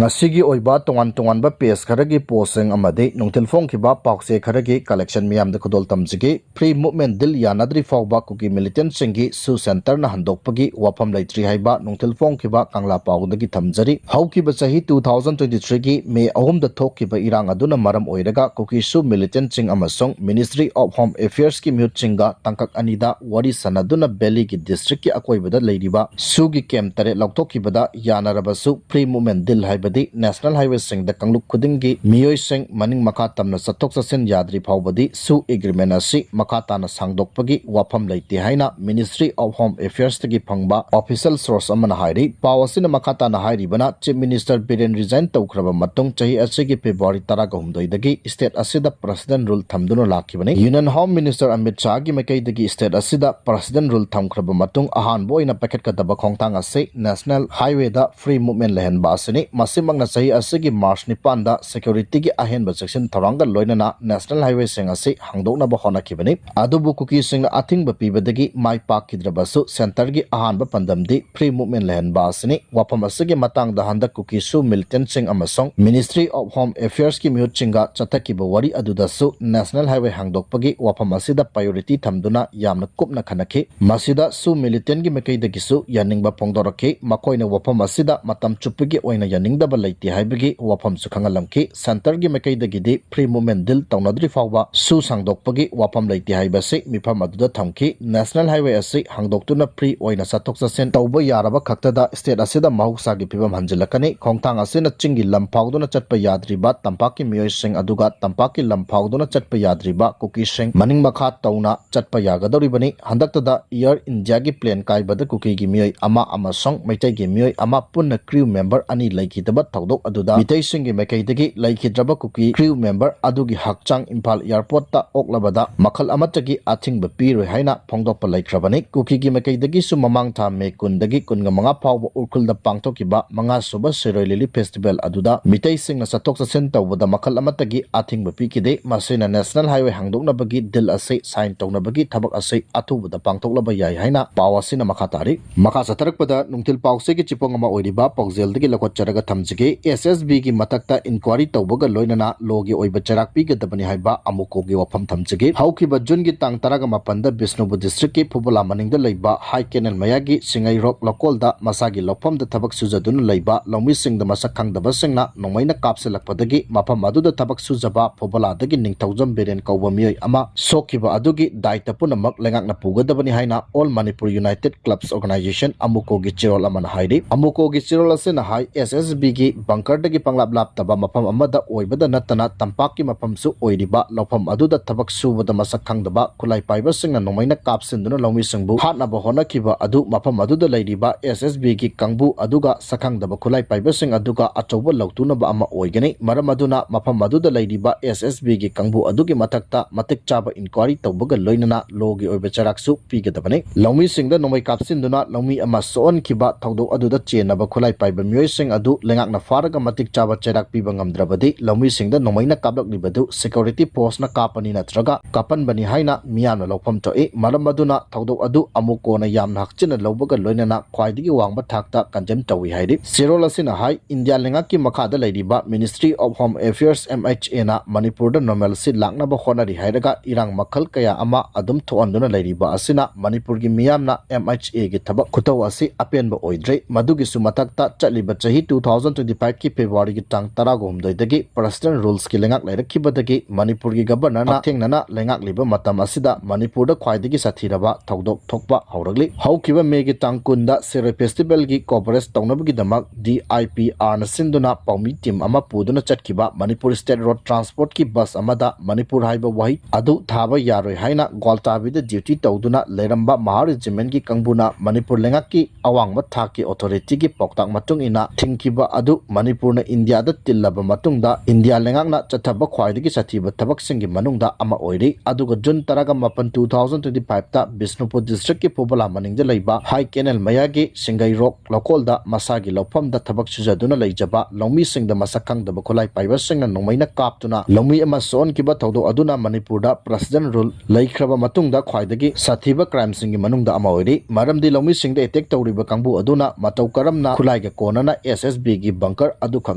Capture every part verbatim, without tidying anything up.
ꯉꯁꯤꯒꯤ ꯑꯣꯏꯕ ꯇꯣꯉꯥꯟ ꯇꯣꯉꯥꯟꯕ page ꯈꯔꯒꯤ postꯁꯤꯡ ꯑꯃꯗꯤ ꯅꯨꯡꯊꯤꯜ ꯐꯣꯡꯈꯤꯕ ꯄꯥꯎꯆꯦ ꯈꯔꯒꯤ collection ꯃꯤꯌꯥꯝꯗ ꯈꯨꯗꯣꯜ ꯇꯝꯖꯒꯦ꯫ Free Movement Deal ꯌꯥꯅꯗ꯭ꯔꯤ ꯐꯥꯎꯕ ꯀꯨꯀꯤ militantꯁꯤꯡꯒꯤ SoO centreꯅ ꯍꯟꯗꯣꯛꯄꯒꯤ ꯋꯥꯐꯝ ꯂꯩꯇ꯭ꯔꯤ ꯍꯥꯏꯕ ꯅꯨꯡꯊꯤꯜ ꯐꯣꯡꯈꯤꯕ ꯀꯪꯂꯥ ꯄꯥꯎꯗꯒꯤ ꯊꯝꯖꯔꯤ꯫ ꯍꯧꯈꯤꯕ ꯆꯍꯤ two thousand twenty threeꯒꯤ May ꯑꯍꯨꯝꯗ ꯊꯣꯛꯈꯤꯕ ꯏꯔꯥꯡ ꯑꯗꯨꯅ ꯃꯔꯝ ꯑꯣꯏꯔꯒ ꯀꯨꯀꯤ SoO militantꯁꯤꯡ ꯑꯃꯁꯨꯡ Ministry of Home Affairsꯀꯤ ꯃꯤꯍꯨꯠꯁꯤꯡꯒ ꯇꯥꯡꯀꯛ ꯑꯅꯤꯗ ꯋꯥꯔꯤ ꯁꯥꯟꯅꯗꯨꯅ Valleyꯒꯤ districtꯀꯤ ꯑꯀꯣꯏꯕꯗ ꯂꯩꯔꯤꯕ SoOꯒꯤ camp ꯇꯔꯦꯠ ꯂꯧꯊꯣꯛꯈꯤꯕꯗ ꯌꯥꯅꯔꯕꯁꯨ, Free Movement Deal ꯍꯥꯏꯕꯗꯤ national highwayꯁꯤꯡꯗ ꯀꯥꯡꯂꯨꯞ ꯈꯨꯗꯤꯡꯒꯤ ꯃꯤꯑꯣꯏꯁꯤꯡ ꯃꯅꯤꯡ ꯃꯈꯥ ꯇꯝꯅ ꯆꯠꯊꯣꯛ ꯆꯠꯁꯤꯟ ꯌꯥꯗ꯭ꯔꯤ ꯐꯥꯎꯕꯗꯤ SoO agreement ꯑꯁꯤ ꯃꯈꯥ ꯇꯥꯅ ꯁꯥꯡꯗꯣꯛꯄꯒꯤ ꯋꯥꯐꯝ ꯂꯩꯇꯦ ꯍꯥꯏꯅ Ministry of Home Affairsꯇꯒꯤ ꯐꯪꯕ official source ꯑꯃꯅ ꯍꯥꯏꯔꯤ꯫ ꯄꯥꯎ ꯑꯁꯤꯅ ꯃꯈꯥ ꯇꯥꯅ ꯍꯥꯏꯔꯤꯕꯅ, Chief Minister Biren resign ꯇꯧꯈ꯭ꯔꯕ ꯃꯇꯨꯡ ꯆꯍꯤ ꯑꯁꯤꯒꯤ February ꯇꯔꯥꯍꯨꯝꯗꯣꯏꯗꯒꯤ state ꯑꯁꯤꯗ President rule ꯊꯝꯗꯨꯅ ꯂꯥꯛꯈꯤꯕꯅꯤ꯫ Union Home Minister ꯑꯃꯤꯠ ꯁꯥꯍꯒꯤ ꯃꯥꯏꯀꯩꯗꯒꯤ state ꯑꯁꯤꯗ President rule ꯊꯝꯈ꯭ꯔꯕ ꯃꯇꯨꯡ ꯑꯍꯥꯟꯕ ꯑꯣꯏꯅ ꯄꯥꯏꯈꯠꯀꯗꯕ ꯈꯣꯡꯊꯥꯡ ꯑꯁꯤ national highwayꯗ Free Movement ꯂꯩꯍꯟꯕ ꯑꯁꯤꯅꯤ꯫ ꯃꯁꯤꯃꯛꯅ ꯆꯍꯤ ꯑꯁꯤꯒꯤ March ꯅꯤꯄꯥꯟꯗ securityꯒꯤ ꯑꯍꯦꯟꯕ ꯆꯦꯛꯁꯤꯟ ꯊꯧꯔꯥꯡꯒ ꯂꯣꯏꯅꯅ national highwayꯁꯤꯡ ꯑꯁꯤ ꯍꯥꯡꯗꯣꯛꯅꯕ ꯍꯣꯠꯅꯈꯤꯕꯅꯤ꯫ ꯑꯗꯨꯕꯨ ꯀꯨꯀꯤꯁꯤꯡꯅ ꯑꯊꯤꯡꯕ ꯄꯤꯕꯗꯒꯤ ꯃꯥꯏ ꯄꯥꯛꯈꯤꯗ꯭ꯔꯕꯁꯨ, centreꯒꯤ ꯑꯍꯥꯟꯕ ꯄꯥꯟꯗꯝꯗꯤ Free Movement ꯂꯩꯍꯟꯕ ꯑꯁꯤꯅꯤ꯫ ꯋꯥꯐꯝ ꯑꯁꯤꯒꯤ ꯃꯇꯥꯡꯗ ꯍꯟꯗꯛ ꯀꯨꯀꯤ SoO militantꯁꯤꯡ ꯑꯃꯁꯨꯡ Ministry of Home Affairsꯀꯤ ꯃꯤꯍꯨꯠꯁꯤꯡꯒ ꯆꯠꯊꯈꯤꯕ ꯋꯥꯔꯤ ꯑꯗꯨꯗꯁꯨ national highway ꯍꯥꯡꯗꯣꯛꯄꯒꯤ ꯋꯥꯐꯝ ꯑꯁꯤꯗ priority ꯊꯝꯗꯨꯅ ꯌꯥꯝꯅ ꯀꯨꯞꯅ ꯈꯟꯅꯈꯤ꯫ ꯃꯁꯤꯗ SoO militantꯒꯤ ꯃꯥꯏꯀꯩꯗꯒꯤꯁꯨ ꯌꯥꯅꯤꯡꯕ ꯐꯣꯡꯗꯣꯔꯛꯈꯤ꯫ ꯃꯈꯣꯏꯅ ꯋꯥꯐꯝ ꯑꯁꯤꯗ ꯃꯇꯝ ꯆꯨꯞꯄꯒꯤ ꯑꯣꯏꯅ ꯌꯥꯅꯤꯡꯗꯕ ꯂꯩꯇꯦ ꯍꯥꯏꯕꯒꯤ ꯋꯥꯐꯝꯁꯨ ꯈꯪꯍꯜꯂꯝꯈꯤ꯫ Centreꯒꯤ ꯃꯥꯏꯀꯩꯗꯒꯤꯗꯤ Free Movement Deal ꯇꯧꯅꯗ꯭ꯔꯤ ꯐꯥꯎꯕ SoO ꯁꯥꯡꯗꯣꯛꯄꯒꯤ ꯋꯥꯐꯝ ꯂꯩꯇꯦ ꯍꯥꯏꯕꯁꯤ ꯃꯤꯐꯝ ꯑꯗꯨꯗ ꯊꯝꯈꯤ꯫ National highway ꯑꯁꯤ ꯍꯥꯡꯗꯣꯛꯇꯨꯅ free ꯑꯣꯏꯅ ꯆꯠꯊꯣꯛ ꯆꯠꯁꯤꯟ ꯇꯧꯕ ꯌꯥꯔꯕ ꯈꯛꯇꯗ state ꯑꯁꯤꯗ ꯃꯍꯧꯁꯥꯒꯤ ꯐꯤꯕꯝ ꯍꯟꯖꯤꯜꯂꯛꯀꯅꯤ꯫ ꯈꯣꯡꯊꯥꯡ ꯑꯁꯤꯅ ꯆꯤꯡꯒꯤ ꯂꯝ ꯐꯥꯎꯗꯨꯅ ꯆꯠꯄ ꯌꯥꯗ꯭ꯔꯤꯕ ꯇꯝꯄꯥꯛꯀꯤ ꯃꯤꯑꯣꯏꯁꯤꯡ ꯑꯗꯨꯒ ꯇꯝꯄꯥꯛꯀꯤ ꯂꯝ ꯐꯥꯎꯗꯨꯅ ꯆꯠꯄ ꯌꯥꯗ꯭ꯔꯤꯕ ꯀꯨꯀꯤꯁꯤꯡ ꯃꯅꯤꯡ ꯃꯈꯥ ꯇꯧꯅ ꯆꯠꯄ ꯌꯥꯒꯗꯧꯔꯤꯕꯅꯤ꯫ ꯍꯟꯗꯛꯇꯗ Air Indiaꯒꯤ plane ꯀꯥꯏꯕꯗ ꯀꯨꯀꯤꯒꯤ ꯃꯤꯑꯣꯏ ꯑꯃ ꯑꯃꯁꯨꯡ ꯃꯩꯇꯩꯒꯤ ꯃꯤꯑꯣꯏ ꯑꯃ ꯄꯨꯟꯅ crew member ꯑꯅꯤ ꯂꯩꯈꯤꯗꯕ ꯊꯧꯗꯣꯛ ꯑꯗꯨꯗ ꯃꯤꯇꯩꯁꯤꯡꯒꯤ ꯃꯥꯏꯀꯩꯗꯒꯤ ꯂꯩꯈꯤꯗ꯭ꯔꯕ ꯀꯨꯀꯤ crew member ꯑꯗꯨꯒꯤ ꯍꯛꯆꯥꯡ ꯏꯝꯐꯥꯜ airportꯇ ꯑꯣꯛꯂꯕꯗ ꯃꯈꯜ ꯑꯃꯠꯇꯒꯤ ꯑꯊꯤꯡꯕ ꯄꯤꯔꯣꯏ ꯍꯥꯏꯅ ꯐꯣꯡꯗꯣꯛꯄ ꯂꯩꯈ꯭ꯔꯕꯅꯤ꯫ ꯀꯨꯀꯤꯒꯤ ꯃꯥꯏꯀꯩꯗꯒꯤꯁꯨ ꯃꯃꯥꯡ ꯊꯥ May ꯀꯨꯟꯗꯒꯤ ꯀꯨꯟꯃꯉꯥ ꯐꯥꯎꯕ ꯎꯈ꯭ꯔꯨꯜꯗ ꯄꯥꯡꯊꯣꯛꯈꯤꯕ ꯃꯉꯥꯁꯨꯕ ꯁꯤꯔꯣꯏ ꯂꯤꯂꯤ festival ꯑꯗꯨꯗ ꯃꯤꯇꯩꯁꯤꯡꯅ ꯆꯠꯊꯣꯛ ꯆꯠꯁꯤꯟ ꯇꯧꯕꯗ ꯃꯈꯜ ꯑꯃꯠꯇꯒꯤ ꯑꯊꯤꯡꯕ ꯄꯤꯈꯤꯗꯦ꯫ ꯃꯁꯤꯅ national highway ꯍꯥꯡꯗꯣꯛꯅꯕꯒꯤ deal ꯑꯁꯤ sign ꯇꯧꯅꯕꯒꯤ ꯊꯕꯛ ꯑꯁꯤ ꯑꯊꯨꯕꯗ ꯄꯥꯡꯊꯣꯛꯂꯕ ꯌꯥꯏ ꯍꯥꯏꯅ ꯄꯥꯎ ꯑꯁꯤꯅ ꯃꯈꯥ ꯇꯥꯔꯤ꯫ ꯃꯈꯥ ꯆꯠꯊꯔꯛꯄꯗ ꯅꯨꯡꯊꯤꯜ ꯄꯥꯎꯆꯦꯒꯤ ꯆꯦꯐꯣꯡ ꯑꯃ ꯑꯣꯏꯔꯤꯕ ꯄꯥꯎꯖꯦꯜꯗꯒꯤ ꯂꯧꯈꯠꯆꯔꯒ ꯊꯝꯖ ꯁꯤꯒꯤ ꯑꯦꯁ ꯑꯦꯁ ꯕꯤꯒꯤ ꯃꯊꯛꯇ ꯏꯟꯀ꯭ꯋꯥꯏꯔꯤ ꯇꯧꯕꯒ ꯂꯣꯏꯅꯅ ꯂꯣꯒꯤ ꯑꯣꯏꯕ ꯆꯩꯔꯥꯛ ꯄꯤꯒꯗꯕꯅꯤ ꯍꯥꯏꯕ ꯑꯃꯨꯀꯣꯒꯤ ꯋꯥꯐꯝ ꯊꯝꯖꯒꯦ꯫ ꯍꯧꯈꯤꯕ ꯖꯨꯟꯒꯤ ꯇꯥꯡ ꯇꯔꯥꯒ ꯃꯥꯄꯟꯗ ꯕꯤꯁꯅꯨꯄꯨꯔ ꯗꯤꯁꯇ꯭ꯔꯤꯛꯀꯤ ꯐꯨꯕꯂꯥ ꯃꯅꯤꯡꯗ ꯂꯩꯕ ꯍꯥꯏ ꯀꯦꯅꯦꯜ ꯃꯌꯥꯒꯤ ꯁꯤꯡꯉꯩꯔꯣꯛ ꯂꯧꯀꯣꯜꯗ ꯃꯁꯥꯒꯤ ꯂꯧꯐꯝꯗ ꯊꯕꯛ ꯁꯨꯖꯗꯨꯅ ꯂꯩꯕ ꯂꯧꯃꯤꯁꯤꯡꯗ ꯃꯁꯛ ꯈꯪꯗꯕꯁꯤꯡꯅ ꯅꯣꯡꯃꯩꯅ ꯀꯥꯞꯁꯤꯜꯂꯛꯄꯗꯒꯤ ꯃꯐꯝ ꯑꯗꯨꯗ ꯊꯕꯛ ꯁꯨꯖꯕ ꯐꯨꯕꯂꯥꯗꯒꯤ ꯅꯤꯡꯊꯧꯖꯝ ꯕꯤꯔꯦꯟ ꯀꯧꯕ ꯃꯤꯑꯣꯏ ꯑꯃ ꯁꯣꯛꯈꯤꯕ ꯑꯗꯨꯒꯤ ꯗꯥꯏꯇ ꯄꯨꯝꯅꯃꯛ ꯂꯩꯉꯥꯛꯅ ꯄꯨꯒꯗꯕꯅꯤ ꯍꯥꯏꯅ All Manipur United Clubs Organization, ꯑꯃꯨꯀꯣꯒꯤ ꯆꯦꯔꯣꯜ ꯑꯃꯅ ꯍꯥꯏꯔꯤ꯫ ꯑꯃꯨꯀꯣꯒꯤ ꯆꯦꯔꯣꯜ ꯑꯁꯤꯅ ꯍꯥꯏ, ꯑꯦꯁ ꯑꯦꯁ ꯕꯤꯒꯤ ꯕꯪꯀꯔꯗꯒꯤ ꯄꯪꯂꯥꯞ ꯂꯥꯞꯇꯕ ꯃꯐꯝ ꯑꯃꯗ ꯑꯣꯏꯕꯗ ꯅꯠꯇꯅ ꯇꯝꯄꯥꯛꯀꯤ ꯃꯐꯝꯁꯨ ꯑꯣꯏꯔꯤꯕ ꯂꯧꯐꯝ ꯑꯗꯨꯗ ꯊꯕꯛ ꯁꯨꯕꯗ ꯃꯁꯛ ꯈꯪꯗꯕ ꯈꯨꯠꯂꯥꯏ ꯄꯥꯏꯕꯁꯤꯡꯅ ꯅꯣꯡꯃꯩꯅ ꯀꯥꯞꯁꯤꯟꯗꯨꯅ ꯂꯧꯃꯤꯁꯤꯡꯕꯨ ꯍꯥꯠꯅꯕ ꯍꯣꯠꯅꯈꯤꯕ ꯑꯗꯨ ꯃꯐꯝ ꯑꯗꯨꯗ ꯂꯩꯔꯤꯕ ꯑꯦꯁ ꯑꯦꯁ ꯕꯤꯒꯤ ꯀꯥꯡꯕꯨ ꯑꯗꯨꯒ ꯁꯛꯈꯪꯗꯕ ꯈꯨꯠꯂꯥꯏ ꯄꯥꯏꯕꯁꯤꯡ ꯑꯗꯨꯒ ꯑꯆꯧꯕ ꯂꯧꯇꯨꯅꯕ ꯑꯃ ꯑꯣꯏꯒꯅꯤ꯫ ꯃꯔꯝ ꯑꯗꯨꯅ ꯃꯐꯝ ꯑꯗꯨꯗ ꯂꯩꯔꯤꯕ ꯑꯦꯁ ꯑꯦꯁ ꯕꯤꯒꯤ ꯀꯥꯡꯕꯨ ꯑꯗꯨꯒꯤ ꯃꯊꯛꯇ ꯃꯇꯤꯛ ꯆꯥꯕ ꯏꯟꯀ꯭ꯋꯥꯏꯔꯤ ꯇꯧꯕꯒ ꯂꯣꯏꯅꯅ ꯂꯣꯒꯤ ꯑꯣꯏꯕ ꯆꯩꯔꯥꯛꯁꯨ ꯄꯤꯒꯗꯕꯅꯤ꯫ ꯂꯧꯃꯤꯁꯤꯡꯗ ꯅꯣꯡꯃꯩ ꯀꯥꯞꯁꯤꯟꯗꯨꯅ ꯂꯧꯃꯤ ꯑꯃ ꯁꯣꯛꯍꯟꯈꯤꯕ ꯊꯧꯗꯣꯛ ꯑꯗꯨꯗ ꯆꯦꯟꯅꯕ ꯈꯨꯠꯂꯥꯏ ꯄꯥꯏꯕ ꯃꯤꯑꯣꯏꯁꯤꯡ ꯑꯗꯨ ꯂꯩꯉꯥꯛꯅ ꯐꯥꯔꯒ ꯃꯇꯤꯛ ꯆꯥꯕ ꯆꯩꯔꯥꯛ ꯄꯤꯕ ꯉꯝꯗ꯭ꯔꯕꯗꯤ ꯂꯧꯃꯤꯁꯤꯡꯗ ꯅꯣꯡꯃꯩꯅ ꯀꯥꯞꯂꯛꯂꯤꯕꯗꯨ ꯁꯦꯀ꯭ꯌꯨꯔꯤꯇꯤ ꯐꯣꯔꯁꯅ ꯀꯥꯞꯄꯅꯤ ꯅꯠꯇ꯭ꯔꯒ ꯀꯥꯞꯍꯟꯕꯅꯤ ꯍꯥꯏꯅ ꯃꯤꯌꯥꯝꯅ ꯂꯧꯐꯝ ꯊꯣꯛꯏ꯫ ꯃꯔꯝ ꯑꯗꯨꯅ ꯊꯧꯗꯣꯛ ꯑꯗꯨ ꯑꯃꯨꯛ ꯀꯣꯟꯅ ꯌꯥꯝꯅ ꯍꯛꯆꯤꯟꯅ ꯂꯧꯕꯒ ꯂꯣꯏꯅꯅ ꯈ꯭ꯋꯥꯏꯗꯒꯤ ꯋꯥꯡꯕ ꯊꯥꯛꯇ ꯀꯟꯗꯦꯝ ꯇꯧꯏ ꯍꯥꯏꯔꯤ꯫ ꯆꯦꯔꯣꯜ ꯑꯁꯤꯅ ꯍꯥꯏ, ꯏꯟꯗꯤꯌꯥ ꯂꯩꯉꯥꯛꯀꯤ ꯃꯈꯥꯗ ꯂꯩꯔꯤꯕ Ministry of Home Affairs, M H A, ꯅ ꯃꯅꯤꯄꯨꯔꯗ normalcy ꯂꯥꯛꯅꯕ ꯍꯣꯠꯅꯔꯤ ꯍꯥꯏꯔꯒ ꯏꯔꯥꯡ ꯃꯈꯜ ꯀꯌꯥ ꯑꯃ ꯑꯗꯨꯝ ꯊꯣꯛꯍꯟꯗꯨꯅ ꯂꯩꯔꯤꯕ ꯑꯁꯤꯅ ꯃꯅꯤꯄꯨꯔꯒꯤ ꯃꯤꯌꯥꯝꯅ M H A ꯒꯤ ꯊꯕꯛ ꯈꯨꯇꯧ ꯑꯁꯤ ꯑꯄꯦꯟꯕ ꯑꯣꯏꯗ꯭ꯔꯦ꯫ ꯃꯗꯨꯒꯤꯁꯨ ꯃꯊꯛꯇ ꯆꯠꯂꯤꯕ ꯆꯍꯤ two thousand twenty five ꯀꯤ February ꯒꯤ ꯇꯥꯡ ꯇꯔꯥꯒ ꯍꯨꯝꯗꯣꯏꯗꯒꯤ President Rules ꯀꯤ ꯂꯩꯉꯥꯛ ꯂꯩꯔꯛꯈꯤꯕꯗꯒꯤ ꯃꯅꯤꯄꯨꯔꯒꯤ Governor ꯅ ꯍꯛꯊꯦꯡꯅꯅ ꯂꯩꯉꯥꯛꯂꯤꯕ ꯃꯇꯝ ꯑꯁꯤꯗ ꯃꯅꯤꯄꯨꯔꯗ ꯈ꯭ꯋꯥꯏꯗꯒꯤ ꯁꯥꯊꯤꯔꯕ ꯊꯧꯗꯣꯛ ꯊꯣꯛꯄ ꯍꯧꯔꯛꯂꯤ꯫ ꯍꯧꯈꯤꯕ May ꯒꯤ ꯇꯥꯡ ꯀꯨꯟꯗ ꯁꯤꯔꯣꯏ festival ꯒꯤ coverage ꯇꯧꯅꯕꯒꯤꯗꯃꯛ D I P R ꯅ ꯁꯤꯟꯗꯨꯅ ꯄꯥꯎꯃꯤ team ꯑꯃ ꯄꯨꯗꯨꯅ ꯆꯠꯈꯤꯕ ꯃꯅꯤꯄꯨꯔ State Road Transport ꯀꯤ bus ꯑꯃꯗ ꯃꯅꯤꯄꯨꯔ ꯍꯥꯏꯕ ꯋꯥꯍꯩ ꯑꯗꯨ ꯊꯥꯕ ꯌꯥꯔꯣꯏ ꯍꯥꯏꯅ ꯒ꯭ꯋꯥꯜꯇꯥꯕꯤꯗ duty ꯇꯧꯗꯨꯅ ꯂꯩꯔꯝꯕ ꯃꯍꯥ regiment ꯀꯤ ꯀꯥꯡꯕꯨꯅ ꯃꯅꯤꯄꯨꯔ ꯂꯩꯉꯥꯛꯀꯤ ꯑꯋꯥꯡꯕ ꯊꯥꯛꯀꯤ authority ꯒꯤ ꯄꯥꯎꯇꯥꯛ ꯃꯇꯨꯡ ꯏꯟꯅ ꯊꯤꯡꯈꯤꯕ ꯑꯗꯨ ꯃꯅꯤꯄꯨꯔꯅ ꯏꯟꯗꯤꯌꯥꯗ ꯇꯤꯜꯂꯕ ꯃꯇꯨꯡꯗ ꯏꯟꯗꯤꯌꯥ ꯂꯩꯉꯥꯛꯅ ꯆꯠꯊꯕ ꯈ꯭ꯋꯥꯏꯗꯒꯤ ꯁꯥꯊꯤꯕ ꯊꯕꯛꯁꯤꯡꯒꯤ ꯃꯅꯨꯡꯗ ꯑꯃ ꯑꯣꯏꯔꯤ꯫ ꯑꯗꯨꯒ June ꯇꯔꯥꯒ ꯃꯥꯄꯟ, two thousand twenty five ꯇ ꯕꯤꯁꯅꯨꯄꯨꯔ district ꯀꯤ ꯐꯨꯕꯂꯥ ꯃꯅꯤꯡꯗ ꯂꯩꯕ ꯍꯥꯏ ꯀꯦꯅꯦꯜ ꯃꯌꯥꯒꯤ ꯁꯤꯡꯒꯩꯔꯣꯛ ꯂꯧꯀꯣꯜꯗ ꯃꯁꯥꯒꯤ ꯂꯧꯐꯝꯗ ꯊꯕꯛ ꯁꯨꯖꯗꯨꯅ ꯂꯩꯖꯕ ꯂꯧꯃꯤꯁꯤꯡꯗ ꯃꯁꯛ ꯈꯪꯗꯕ ꯈꯨꯠꯂꯥꯏ ꯄꯥꯏꯕꯁꯤꯡꯅ ꯅꯣꯡꯃꯩꯅ ꯀꯥꯞꯇꯨꯅ ꯂꯧꯃꯤ ꯑꯃ ꯁꯣꯛꯍꯟꯈꯤꯕ ꯊꯧꯗꯣꯛ ꯑꯗꯨꯅ ꯃꯅꯤꯄꯨꯔꯗ President Rule ꯂꯩꯈ꯭ꯔꯕ ꯃꯇꯨꯡꯗ ꯈ꯭ꯋꯥꯏꯗꯒꯤ ꯁꯥꯊꯤꯕ crime ꯁꯤꯡꯒꯤ ꯃꯅꯨꯡꯗ ꯑꯃ ꯑꯣꯏꯔꯤ꯫ ꯃꯔꯝꯗꯤ ꯂꯧꯃꯤꯁꯤꯡꯗ attack ꯇꯧꯔꯤꯕ ꯀꯥꯡꯕꯨ ꯑꯗꯨꯅ ꯃꯇꯧ ꯀꯔꯝꯅ ꯈꯨꯠꯂꯥꯏꯒ ꯀꯣꯟꯅꯅ S S B ꯒꯤ ꯕꯪꯀꯔ ꯑꯗꯨꯈꯛ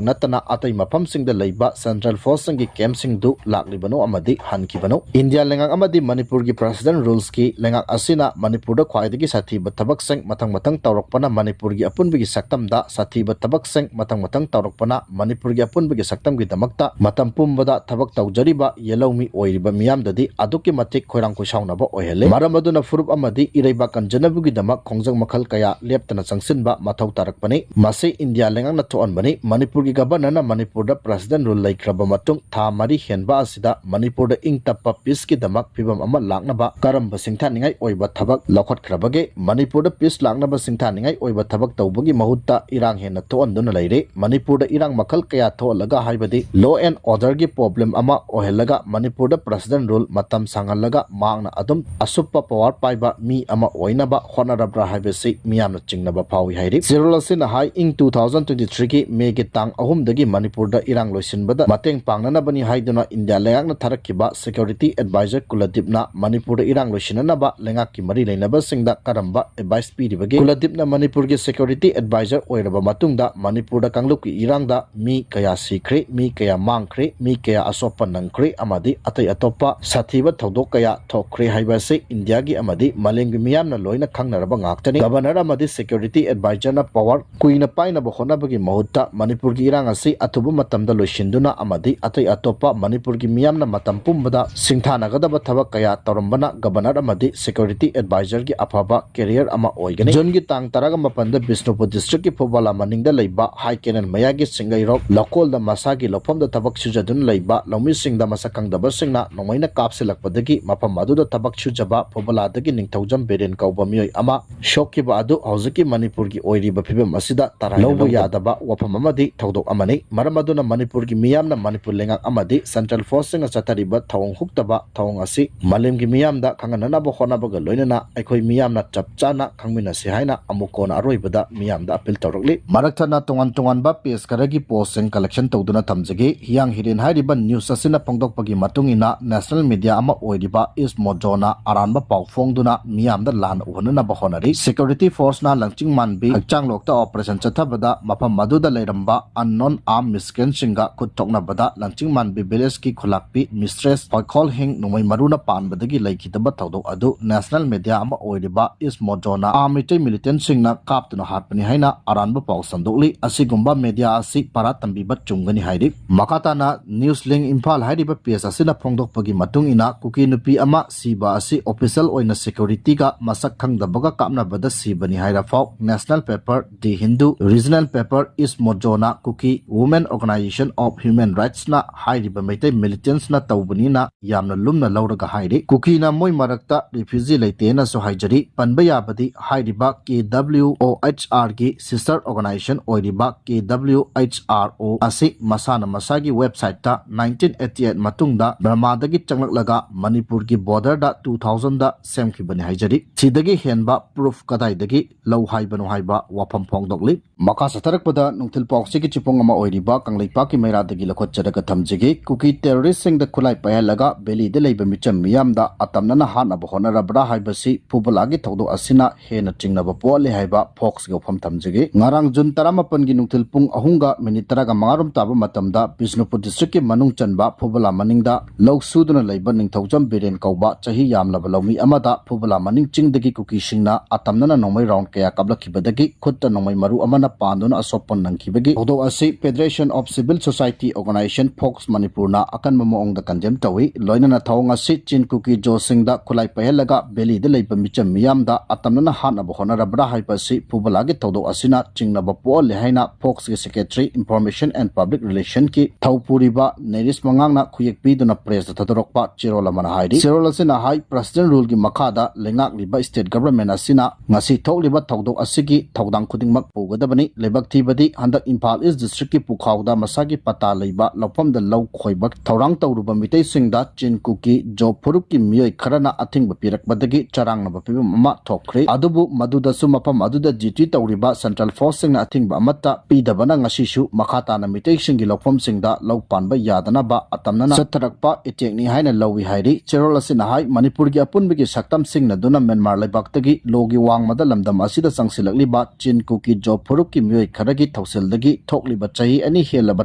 ꯅꯠꯇꯅ ꯑꯇꯩ ꯃꯐꯝꯁꯤꯡꯗ ꯂꯩꯕ ꯁꯦꯟꯇ꯭ꯔꯦꯜ ꯐꯣꯔꯁꯁꯤꯡꯒꯤ ꯀꯦꯝꯞꯁꯤꯡꯗꯨ ꯂꯥꯛꯂꯤꯕꯅꯣ ꯑꯃꯗꯤ ꯍꯟꯈꯤꯕꯅꯣ꯫ ꯏꯟꯗꯤꯌꯥ ꯂꯩꯉꯥꯛ ꯑꯃꯗꯤ ꯃꯅꯤꯄꯨꯔꯒꯤ ꯄ꯭ꯔꯦꯁꯤꯗꯦꯟꯠ ꯔꯨꯜꯁꯀꯤ ꯂꯩꯉꯥꯛ ꯑꯁꯤꯅ ꯃꯅꯤꯄꯨꯔꯗ ꯈ꯭ꯋꯥꯏꯗꯒꯤ ꯁꯥꯊꯤꯕ ꯊꯕꯛꯁꯤꯡ ꯃꯊꯪ ꯃꯊꯪ ꯇꯧꯔꯛꯄꯅ ꯃꯅꯤꯄꯨꯔꯒꯤ ꯑꯄꯨꯟꯕꯒꯤ ꯁꯛꯇꯝꯗ ꯁꯥꯊꯤꯕ ꯊꯕꯛꯁꯤꯡ ꯃꯊꯪ ꯃꯊꯪ ꯇꯧꯔꯛꯄꯅ ꯃꯅꯤꯄꯨꯔꯒꯤ ꯑꯄꯨꯟꯕꯒꯤ ꯁꯛꯇꯝꯒꯤꯗꯃꯛꯇ ꯃꯇꯝ ꯄꯨꯝꯕꯗ ꯊꯕꯛ ꯇꯧꯖꯔꯤꯕ ꯌꯦꯜꯍꯧꯃꯤ ꯑꯣꯏꯔꯤꯕ ꯃꯤꯌꯥꯝꯗꯗꯤ ꯑꯗꯨꯛꯀꯤ ꯃꯇꯤꯛ ꯈꯣꯏꯔꯥꯡ ꯈꯣꯏꯁꯥꯎꯅꯕ ꯑꯣꯏꯍꯜꯂꯤ꯫ ꯃꯔꯝ ꯑꯗꯨꯅ ꯐꯨꯔꯨꯞ ꯑꯃꯗꯤ ꯏꯔꯩꯕꯥꯛ ꯀꯟꯖꯅꯕꯒꯤꯗꯃꯛ ꯈꯣꯡꯖꯪ ꯃꯈꯜ ꯀꯌꯥ ꯂꯦꯞꯇꯅ ꯆꯪꯁꯤꯟꯕ ꯃꯊꯧ ꯇꯥꯔꯛꯄꯅꯤ꯫ ꯃꯁꯤ ꯏꯟꯗꯤꯌꯥ ꯂꯩꯉꯥꯛꯅ ꯊꯣꯛꯍꯟꯕꯅꯤ꯫ ꯃꯅꯤꯄꯨꯔꯒꯤ ꯒꯕꯔꯅꯔꯅ ꯃꯅꯤꯄꯨꯔꯗ ꯄ꯭ꯔꯦꯁꯤꯗꯦꯟꯠ ꯔꯨꯜ ꯂꯩꯈ꯭ꯔꯕ ꯃꯇꯨꯡ ꯊꯥ ꯃꯔꯤ ꯍꯦꯟꯕ ꯑꯁꯤꯗ ꯃꯅꯤꯄꯨꯔꯗ ꯏꯪ ꯇꯞꯄ ꯄꯤꯁꯀꯤꯗꯃꯛ ꯐꯤꯕꯝ ꯑꯃ ꯂꯥꯛꯅꯕ ꯀꯔꯝꯕ ꯁꯤꯡꯊꯥꯅꯤꯡꯉꯥꯏ ꯑꯣꯏꯕ ꯊꯕꯛ ꯂꯧꯈꯠꯈ꯭ꯔꯕꯒꯦ? ꯃꯅꯤꯄꯨꯔꯗ ꯄꯤꯁ ꯂꯥꯛꯅꯕ ꯁꯤꯡꯊꯥꯅꯤꯡꯉꯥꯏ ꯑꯣꯏꯕ ꯊꯕꯛ ꯇꯧꯕꯒꯤ ꯃꯍꯨꯠꯇ ꯏꯔꯥꯡ ꯍꯦꯟꯅ ꯊꯣꯛꯍꯟꯗꯨꯅ ꯂꯩꯔꯦ꯫ ꯃꯅꯤꯄꯨꯔꯗ ꯏꯔꯥꯡ ꯃꯈꯜ ꯀꯌꯥ ꯊꯣꯛꯍꯜꯂꯒ ꯍꯥꯏꯕꯗꯤ law and orderꯒꯤ problem ꯑꯃ ꯑꯣꯏꯍꯜꯂꯒ ꯃꯅꯤꯄꯨꯔꯗ ꯄ꯭ꯔꯦꯁꯤꯗꯦꯟꯠ ꯔꯨꯜ ꯃꯇꯝ ꯁꯥꯡꯍꯜꯂꯒ ꯃꯍꯥꯛꯅ ꯑꯗꯨꯝ ꯑꯁꯨꯞꯄ ꯄꯋꯥꯔ ꯄꯥꯏꯕ ꯃꯤ ꯑꯃ ꯑꯣꯏꯅꯕ ꯍꯣꯠꯅꯔꯕ꯭ꯔꯥ ꯍꯥꯏꯕꯁꯤ ꯃꯤꯌꯥꯝꯅ ꯆꯤꯡꯅꯕ ꯐꯥꯎꯏ ꯍꯥꯏꯔꯤ꯫ ꯆꯦꯔꯣꯜ ꯑꯁꯤꯅ ꯍꯥꯏ, ꯏꯪ two thousand twenty threeꯒꯤ ꯃꯦꯒꯤ ꯇꯥꯡ ꯑꯍꯨꯝꯗꯒꯤ ꯃꯅꯤꯄꯨꯔꯗ ꯏꯔꯥꯡ ꯂꯣꯏꯁꯤꯟꯕꯗ ꯃꯇꯦꯡ ꯄꯥꯡꯅꯅꯕꯅꯤ ꯍꯥꯏꯗꯨꯅ ꯏꯟꯗꯤꯌꯥ ꯂꯩꯉꯥꯛꯅ ꯊꯥꯔꯛꯈꯤꯕ security advisor ꯀꯨꯂꯗꯤꯞꯅ ꯃꯅꯤꯄꯨꯔꯗ ꯏꯔꯥꯡ ꯂꯣꯏꯁꯤꯟꯅꯅꯕ ꯂꯩꯉꯥꯛꯀꯤ ꯃꯔꯤ ꯂꯩꯅꯕꯁꯤꯡꯗ ꯀꯔꯝꯕ advice ꯄꯤꯔꯤꯕꯒꯦ? ꯀꯨꯂꯗꯤꯞꯅ ꯃꯅꯤꯄꯨꯔꯒꯤ security advisor ꯑꯣꯏꯔꯕ ꯃꯇꯨꯡꯗ ꯃꯅꯤꯄꯨꯔꯗ ꯀꯥꯡꯂꯨꯞꯀꯤ ꯏꯔꯥꯡꯗ ꯃꯤ ꯀꯌꯥ ꯁꯤꯈ꯭ꯔꯦ, ꯃꯤ ꯀꯌꯥ ꯃꯥꯡꯈ꯭ꯔꯦ, ꯃꯤ ꯀꯌꯥ ꯑꯁꯣꯛꯄ ꯅꯪꯈ꯭ꯔꯦ ꯑꯃꯗꯤ ꯑꯇꯩ ꯑꯇꯣꯞꯄ ꯁꯥꯊꯤꯕ ꯊꯧꯗꯣꯛ ꯀꯌꯥ ꯊꯣꯛꯈ꯭ꯔꯦ ꯍꯥꯏꯕ ꯑꯁꯤ ꯏꯟꯗꯤꯌꯥꯒꯤ ꯑꯃꯗꯤ ꯃꯥꯂꯦꯝꯒꯤ ꯃꯤꯌꯥꯝꯅ ꯂꯣꯏꯅ ꯈꯪꯅꯔꯕ ꯉꯥꯛꯇꯅꯤ꯫ ꯒꯕꯔꯅꯔ ꯑꯃꯗꯤ security advisorꯅ power ꯀꯨꯏꯅ ꯄꯥꯏꯅꯕ ꯍꯣꯠꯅꯕꯒꯤ ꯃꯍꯨꯠꯇ ꯃꯅꯤꯄꯨꯔꯒꯤ ꯏꯔꯥꯡ ꯑꯁꯤ ꯑꯊꯨꯕ ꯃꯇꯝꯗ ꯂꯣꯏꯁꯤꯟꯗꯨꯅ ꯑꯃꯗꯤ ꯑꯇꯩ ꯑꯇꯣꯞꯄ ꯃꯅꯤꯄꯨꯔꯒꯤ ꯃꯤꯌꯥꯝꯅ ꯃꯇꯝ ꯄꯨꯝꯕꯗ ꯁꯤꯡꯊꯥꯅꯒꯗꯕ ꯊꯕꯛ ꯀꯌꯥ ꯇꯧꯔꯝꯕꯅ ꯒꯕꯔꯅꯔ ꯑꯃꯗꯤ security advisorꯒꯤ ꯑꯐꯕ career ꯑꯃ ꯑꯣꯏꯒꯅꯤ꯫ ꯖꯨꯟꯒꯤ ꯇꯥꯡ ꯇꯔꯥꯃꯥꯄꯟꯗ ꯕꯤꯁꯅꯨꯄꯨꯔ districtꯀꯤ ꯐꯨꯕꯂꯥ ꯃꯅꯤꯡꯗ ꯂꯩꯕ ꯍꯥꯏ ꯀꯦꯅꯦꯜ ꯃꯌꯥꯒꯤ ꯁꯤꯡꯒꯩꯔꯣꯛ ꯂꯧꯀꯣꯜꯗ ꯃꯁꯥꯒꯤ ꯂꯧꯐꯝꯗ ꯊꯕꯛ ꯁꯨꯖꯗꯨꯅ ꯂꯩꯕ ꯂꯧꯃꯤꯁꯤꯡꯗ ꯃꯁꯛ ꯈꯪꯗꯕꯁꯤꯡꯅ ꯅꯣꯡꯃꯩꯅ ꯀꯥꯞꯁꯤꯜꯂꯛꯄꯗꯒꯤ ꯃꯐꯝ ꯑꯗꯨꯗ ꯊꯕꯛ ꯁꯨꯖꯕ ꯐꯨꯕꯂꯥꯗꯒꯤ ꯅꯤꯡꯊꯧꯖꯝ ꯕꯤꯔꯦꯟ ꯀꯧꯕ ꯃꯤꯑꯣꯏ ꯑꯃ ꯁꯣꯛꯈꯤꯕ ꯑꯗꯨ ꯍꯧꯖꯤꯛꯀꯤ ꯃꯅꯤꯄꯨꯔꯒꯤ ꯑꯣꯏꯔꯤꯕ ꯐꯤꯕꯝ ꯑꯁꯤꯗ ꯇꯔꯥꯏꯅ ꯂꯧꯕ ꯂꯧꯗꯕ ꯌꯥꯗꯕ ꯋꯥꯐꯝ ꯑꯃꯗꯤ ꯊꯧꯗꯣꯛ ꯑꯃꯅꯤ꯫ ꯃꯔꯝ ꯑꯗꯨꯅ ꯃꯅꯤꯄꯨꯔꯒꯤ ꯃꯤꯌꯥꯝꯅ ꯃꯅꯤꯄꯨꯔ ꯂꯩꯉꯥꯛ ꯑꯃꯗꯤ ꯁꯦꯟꯇ꯭ꯔꯦꯜ ꯐꯣꯔꯁꯁꯤꯡꯅ ꯆꯠꯊꯔꯤꯕ ꯊꯧꯑꯣꯡ ꯍꯨꯛꯇꯕ ꯊꯧꯑꯣꯡ ꯑꯁꯤ ꯃꯥꯂꯦꯝꯒꯤ ꯃꯤꯌꯥꯝꯗ ꯈꯪꯍꯟꯅꯅꯕ ꯍꯣꯠꯅꯕꯒ ꯂꯣꯏꯅꯅ ꯑꯩꯈꯣꯏ ꯃꯤꯌꯥꯝꯅ ꯆꯞ ꯆꯥꯅ ꯈꯪꯃꯤꯟꯅꯁꯤ ꯍꯥꯏꯅ ꯑꯃꯨꯛ ꯀꯣꯟꯅ ꯑꯔꯣꯏꯕꯗ ꯃꯤꯌꯥꯝꯗ appeal ꯇꯧꯔꯛꯂꯤ꯫ ꯃꯔꯛ ꯊꯠꯅ ꯇꯣꯉꯥꯟ ꯇꯣꯉꯥꯟꯕ page ꯈꯔꯒꯤ postꯁꯤꯡ collection ꯇꯧꯗꯨꯅ ꯊꯝꯖꯒꯦ꯫ ꯍꯤꯌꯥꯡ ꯍꯤꯔꯦꯟ ꯍꯥꯏꯔꯤꯕ news ꯑꯁꯤꯅ ꯐꯣꯡꯗꯣꯛꯄꯒꯤ ꯃꯇꯨꯡ ꯏꯟꯅ national media ꯑꯃ ꯑꯣꯏꯔꯤꯕ East Mojoꯅ ꯑꯔꯥꯟꯕ ꯄꯥꯎ ꯐꯣꯡꯗꯨꯅ ꯃꯤꯌꯥꯝꯗ ꯂꯥꯟꯅ ꯎꯍꯟꯅꯅꯕ ꯍꯣꯠꯅꯔꯤ꯫ Security forceꯅ ꯂꯪꯆꯤꯡ ꯃꯥꯟꯕꯤ ꯍꯛꯆꯥꯡꯂꯣꯛꯇ operation ꯆꯠꯊꯕꯗ ꯃꯐꯝ ꯑꯗꯨ ꯑꯗꯨꯗ ꯂꯩꯔꯝꯕ unknown armed miscreantꯁꯤꯡꯒ ꯈꯨꯠ ꯊꯣꯛꯅꯕꯗ ꯂꯪꯆꯤꯡꯃꯥꯟꯕꯤ villageꯀꯤ ꯈꯨꯂꯥꯛꯄꯤ Mistress ꯍꯣꯏꯈꯣꯜ ꯍꯤꯡ ꯅꯣꯡꯃꯩ ꯃꯔꯨꯅ ꯄꯥꯟꯕꯗꯒꯤ ꯂꯩꯈꯤꯗꯕ ꯊꯧꯗꯣꯛ ꯑꯗꯨ national media ꯑꯃ ꯑꯣꯏꯔꯤꯕ East Mojoꯅ armed ꯃꯤꯇꯩ militantꯁꯤꯡꯅ ꯀꯥꯞꯇꯨꯅ ꯍꯥꯠꯄꯅꯤ ꯍꯥꯏꯅ ꯑꯔꯥꯟꯕ ꯄꯥꯎ ꯁꯟꯗꯣꯛꯂꯤ꯫ ꯑꯁꯤꯒꯨꯝꯕ media ꯑꯁꯤ ꯄꯔꯥ ꯇꯝꯕꯤꯕ ꯆꯨꯝꯒꯅꯤ ꯍꯥꯏꯔꯤ꯫ ꯃꯈꯥ ꯇꯥꯅ News Link Imphal ꯍꯥꯏꯔꯤꯕ page ꯑꯁꯤꯅ ꯐꯣꯡꯗꯣꯛꯄꯒꯤ ꯃꯇꯨꯡ ꯏꯟꯅ, ꯀꯨꯀꯤ ꯅꯨꯄꯤ ꯑꯃ ꯁꯤꯕ ꯑꯁꯤ official ꯑꯣꯏꯅ securityꯒ ꯃꯁꯛ ꯈꯪꯗꯕꯒ ꯀꯥꯞꯅꯕꯗ ꯁꯤꯕꯅꯤ ꯍꯥꯏꯔꯐꯥꯎ national paper The Hindu, regional paper East Mojoꯅ Kuki Women Organization of Human Rightsꯅ ꯍꯥꯏꯔꯤꯕ ꯃꯩꯇꯩ militantsꯅ ꯇꯧꯕꯅꯤꯅ ꯌꯥꯝꯅ ꯂꯨꯝꯅ ꯂꯧꯔꯒ ꯍꯥꯏꯔꯤ꯫ ꯀꯨꯀꯤꯅ ꯃꯣꯏ ꯃꯔꯛꯇ refugee ꯂꯩꯇꯦꯅꯁꯨ ꯍꯥꯏꯖꯔꯤ꯫ ꯄꯟꯕ ꯌꯥꯕꯗꯤ ꯍꯥꯏꯔꯤꯕ K W O H Rꯒꯤ sister organization ꯑꯣꯏꯔꯤꯕ K W H R O ꯑꯁꯤ ꯃꯁꯥꯅ ꯃꯁꯥꯒꯤ websiteꯇ nineteen eighty eight ꯃꯇꯨꯡꯗ ꯕꯔꯃꯥꯗꯒꯤ ꯆꯪꯂꯛꯂꯒ ꯃꯅꯤꯄꯨꯔꯒꯤ borderꯗ two thousandꯗ ꯁꯦꯝꯈꯤꯕꯅꯤ ꯍꯥꯏꯖꯔꯤ꯫ ꯁꯤꯗꯒꯤ ꯍꯦꯟꯕ proof ꯀꯗꯥꯏꯗꯒꯤ ꯂꯧ ꯍꯥꯏꯕꯅꯣ ꯍꯥꯏꯕ ꯋꯥꯐꯝ ꯐꯣꯡꯗꯣꯛꯂꯤ꯫ ꯃꯈꯥ ꯆꯠꯊꯔꯛꯄꯗ ꯅꯨꯡꯊꯤꯜ ꯄꯥꯎꯆꯦꯒꯤ ꯆꯤꯄꯨꯡ ꯑꯃ ꯑꯣꯏꯔꯤꯕ ꯀꯪꯂꯩꯄꯥꯛꯀꯤ ꯃꯩꯔꯥꯗꯒꯤ ꯂꯧꯈꯠꯆꯔꯒ ꯊꯝꯖꯒꯦ꯫ ꯀꯨꯀꯤ terroristꯁꯤꯡꯗ ꯈꯨꯠꯂꯥꯏ ꯄꯥꯏꯍꯜꯂꯒ valleyꯗ ꯂꯩꯕ ꯃꯤꯆꯝ ꯃꯤꯌꯥꯝꯗ ꯑꯇꯝꯅꯅ ꯍꯥꯠꯅꯕ ꯍꯣꯠꯅꯔꯕ꯭ꯔꯥ ꯍꯥꯏꯕꯁꯤ ꯐꯨꯕꯂꯥꯒꯤ ꯊꯧꯗꯣꯛ ꯑꯁꯤꯅ ꯍꯦꯟꯅ ꯆꯤꯡꯅꯕ ꯄꯣꯛꯍꯜꯂꯦ ꯍꯥꯏꯕ Foxꯀꯤ ꯋꯥꯐꯝ ꯊꯝꯖꯒꯦ꯫ ꯉꯔꯥꯡ June ꯇꯔꯥꯃꯥꯄꯟꯒꯤ ꯅꯨꯡꯊꯤꯜ ꯄꯨꯡ ꯑꯍꯨꯝꯒ minute ꯇꯔꯥꯒ ꯃꯉꯥ ꯔꯣꯝ ꯇꯥꯕ ꯃꯇꯝꯗ ꯕꯤꯁꯅꯨꯄꯨꯔ districtꯀꯤ ꯃꯅꯨꯡ ꯆꯟꯕ ꯐꯨꯕꯂꯥ ꯃꯅꯤꯡꯗ ꯂꯧ ꯁꯨꯗꯨꯅ ꯂꯩꯕ ꯅꯤꯡꯊꯧꯖꯝ ꯕꯤꯔꯦꯟ ꯀꯧꯕ ꯆꯍꯤ ꯌꯥꯝꯂꯕ ꯂꯧꯃꯤ ꯑꯃꯗ ꯐꯨꯕꯂꯥ ꯃꯅꯤꯡ ꯆꯤꯡꯗꯒꯤ ꯀꯨꯀꯤꯁꯤꯡꯅ ꯑꯇꯝꯅꯅ ꯅꯣꯡꯃꯩ round ꯀꯌꯥ ꯀꯥꯞꯂꯛꯈꯤꯕꯗꯒꯤ ꯈꯨꯠꯇ ꯅꯣꯡꯃꯩ ꯃꯔꯨ ꯑꯃꯅ ꯄꯥꯟꯗꯨꯅ ꯑꯁꯣꯛꯄ ꯅꯪꯈꯤꯕꯒꯤ ꯊꯧꯗꯣꯛ ꯑꯁꯤ Federation of Civil Society Organization Fox ꯃꯅꯤꯄꯨꯔꯅ ꯑꯀꯟꯕ ꯃꯑꯣꯡꯗ condemn ꯇꯧꯏ꯫ ꯂꯣꯏꯅꯅ ꯊꯧꯑꯣꯡ ꯑꯁꯤ ꯆꯤꯟ ꯀꯨꯀꯤ ꯖꯣꯁꯤꯡꯗ ꯈꯨꯠꯂꯥꯏ ꯄꯥꯏꯍꯜꯂꯒ valleyꯗ ꯂꯩꯕ ꯃꯤꯆꯝ ꯃꯤꯌꯥꯝꯗ ꯑꯇꯝꯅꯅ ꯍꯥꯠꯅꯕ ꯍꯣꯠꯅꯔꯕ꯭ꯔꯥ ꯍꯥꯏꯕ ꯑꯁꯤ ꯐꯨꯕꯂꯥꯒꯤ ꯊꯧꯗꯣꯛ ꯑꯁꯤꯅ ꯆꯤꯡꯅꯕ ꯄꯣꯛꯍꯜꯂꯦ ꯍꯥꯏꯅ Foxꯀꯤ secretary Information and Public Relationꯀꯤ ꯊꯧ ꯄꯨꯔꯤꯕ ꯅꯦꯔꯤꯁ ꯃꯉꯥꯡꯅ ꯈꯨꯌꯦꯛ ꯄꯤꯗꯨꯅ pressꯇ ꯊꯥꯗꯣꯔꯛꯄ ꯆꯦꯔꯣꯜ ꯑꯃꯅ ꯍꯥꯏꯔꯤ꯫ ꯆꯦꯔꯣꯜ ꯑꯁꯤꯅ ꯍꯥꯏ, President ruleꯒꯤ ꯃꯈꯥꯗ ꯂꯩꯉꯥꯛꯂꯤꯕ state government ꯑꯁꯤꯅ ꯉꯁꯤ ꯊꯣꯛꯂꯤꯕ ꯊꯧꯗꯣꯛ ꯑꯁꯤꯒꯤ ꯊꯧꯗꯥꯡ ꯈꯨꯗꯤꯡꯃꯛ ꯄꯨꯒꯗꯕꯅꯤ꯫ ꯂꯩꯕꯛ ꯊꯤꯕꯗꯤ ꯍꯟꯗꯛ ꯏꯝꯐꯥꯜ East districtꯀꯤ ꯄꯨꯈꯥꯎꯗ ꯃꯁꯥꯒꯤ ꯄꯇꯥ ꯂꯩꯕ ꯂꯧꯐꯝꯗ ꯂꯧ ꯈꯣꯏꯕ ꯊꯧꯔꯥꯡ ꯇꯧꯔꯨꯕ ꯃꯤꯇꯩꯁꯤꯡꯗ ꯆꯤꯟ ꯀꯨꯀꯤ ꯖꯣ ꯐꯨꯔꯨꯞꯀꯤ ꯃꯤꯑꯣꯏ ꯈꯔꯅ ꯑꯊꯤꯡꯕ ꯄꯤꯔꯛꯄꯗꯒꯤ ꯆꯔꯥꯡꯅꯕ ꯐꯤꯕꯝ ꯑꯃ ꯊꯣꯛꯈ꯭ꯔꯦ꯫ ꯑꯗꯨꯕꯨ ꯃꯗꯨꯗꯁꯨ ꯃꯐꯝ ꯑꯗꯨꯗ duty ꯇꯧꯔꯤꯕ central forceꯁꯤꯡꯅ ꯑꯊꯤꯡꯕ ꯑꯃꯠꯇ ꯄꯤꯗꯕꯅ ꯉꯁꯤꯁꯨ ꯃꯈꯥ ꯇꯥꯅ ꯃꯤꯇꯩꯁꯤꯡꯒꯤ ꯂꯧꯐꯝꯁꯤꯡꯗ ꯂꯧ ꯄꯥꯟꯕ ꯌꯥꯗꯅꯕ ꯑꯇꯝꯅꯅ ꯆꯠꯊꯔꯛꯄ attackꯅꯤ ꯍꯥꯏꯅ ꯂꯧꯏ ꯍꯥꯏꯔꯤ꯫ ꯆꯦꯔꯣꯜ ꯑꯁꯤꯅ ꯍꯥꯏ, ꯃꯅꯤꯄꯨꯔꯒꯤ ꯑꯄꯨꯟꯕꯒꯤ ꯁꯛꯇꯝ ꯁꯤꯡꯅꯗꯨꯅ ꯃ꯭ꯌꯥꯟꯃꯥꯔ ꯂꯩꯕꯥꯛꯇꯒꯤ ꯂꯣꯒꯤ ꯋꯥꯡꯃꯗ ꯂꯝꯗꯝ ꯑꯁꯤꯗ ꯆꯪꯁꯤꯜꯂꯛꯂꯤꯕ ꯆꯤꯟ ꯀꯨꯀꯤ ꯖꯣ ꯐꯨꯔꯨꯞꯀꯤ ꯃꯤꯑꯣꯏ ꯈꯔꯒꯤ ꯊꯧ ꯊꯧꯁꯤꯜꯗꯒꯤ ꯊꯣꯛꯂꯤꯕ ꯆꯍꯤ ꯑꯅꯤ ꯍꯦꯜꯂꯕ